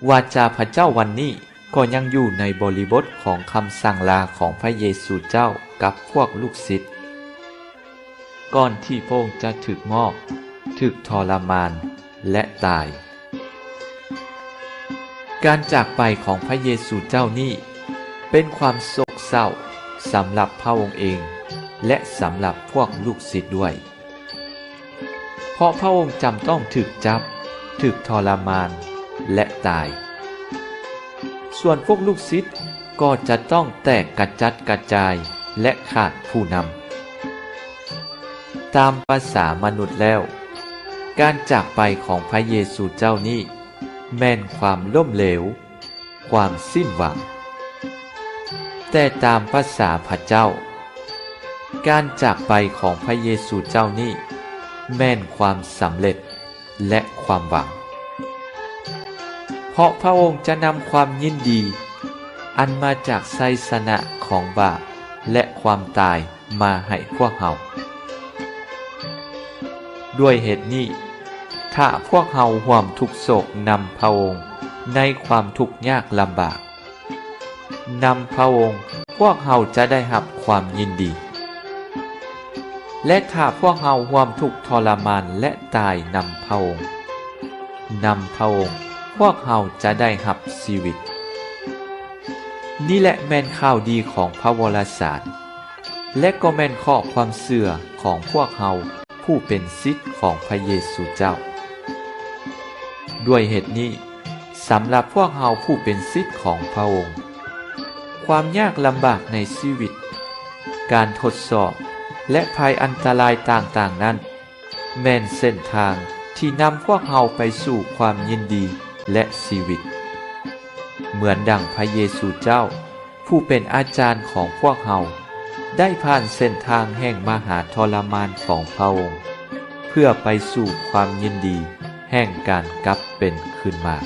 ວາຈາພະເຈົ້າວັນນີ້ກໍຍັງຢູ່ໃນບໍລິບົດຂອງຄຳສັ່ງລາຂອງພະເຢຊູເຈົ້າກັບພວກລູກສິດ ກ່ອນທີ່ພະອົງຈະຖືກມອບ, ຖືກທໍລະມານ ແລະ ຕາຍ. ການຈາກໄປຂອງພະເຢຊູເຈົ້ານີ້ເປັນຄວາມໂສກເສົ້າສຳລັບພະອົງເອງ ແລະ ສຳລັບພວກລູກສິດດ້ວຍ. ເພາະພະອົງຈຳຕ້ອງຖືກຈັບ, ຖືກທໍລະມານ ແລະ ຕາຍ. ສ່ວນພວກລູກສິດກໍຈະຕ້ອງແຕກກະຈັດກະຈາຍ ແລະ ຂາດຜູ້ນຳ. ຕາມພາສາມະນຸດແລ້ວ, ການຈາກໄປຂອງພະເຢຊູເຈົ້ານີ້ແມ່ນຄວາມລົ້ມເຫຼວ, ຄວາມສິ້ນຫວັງ. ແຕ່ຕາມພາສາພະເຈົ້າ, ການຈາກໄປຂອງພະເຢຊູເຈົ້ານີ້ແມ່ນຄວາມສຳເລັດ ແລະ ຄວາມຫວັງ. ເພາະພະອົງຈະນຳຄວາມຍິນດີອັນມາຈາກໄຊຊະນະຂອງບາບ ແລະ ຄວາມຕາຍ ມາໃຫ້ພວກເຮົາ. ດ້ວຍເຫດນີ້, ຖ້າພວກເຮົາຮ່ວມທຸກໂສກນຳພະອົງໃນຄວາມທຸກຍາກລຳບາກ, ນຳພະອົງພວກເຮົາຈະໄດ້ຮັບຄວາມຍິນດີ. ແລະ ຖ້າພວກເຮົາຮ່ວມທຸກທໍລະມານ ແລະ ຕາຍນຳພະອົງ, ນຳພະອົງພວກເຮົາຈະໄດ້ຮັບຊີວິດ. ນີ້ແຫຼະແມ່ນຂ່າວດີຂອງພະວໍລະສານ ແລະ ກໍແມ່ນຂໍ້ຄວາມເຊື່ອຂອງພວກເຮົາຜູ້ເປັນສິດຂອງພະເຢຊູເຈົ້າ. ດ້ວຍເຫດນີ້, ສຳລັບພວກເຮົາຜູ້ເປັນສິດຂອງພະອົງ, ຄວາມຍາກລຳບາກໃນຊີວິດ, ການທົດສອບ ແລະ ໄພອັນຕະລາຍຕ່າງໆນັ້ນ, ແມ່ນເສັ້ນທາງທີ່ນຳພວກເຮົາໄປສູ່ຄວາມຍິນດີ ແລະ ຊີວິດ. ເໝືອນດັ່ງພະເຢຊູເຈົ້າ ຜູ້ເປັນອາຈານຂອງພວກເຮົາ ໄດ້ຜ່ານເສັ້ນທາງແຫ່ງມະຫາທໍລະມານຂອງພະອົງ ເພື່ອໄປສູ່ຄວາມຍິນດີແຫ່ງການກັບເປັນຄືນມາ.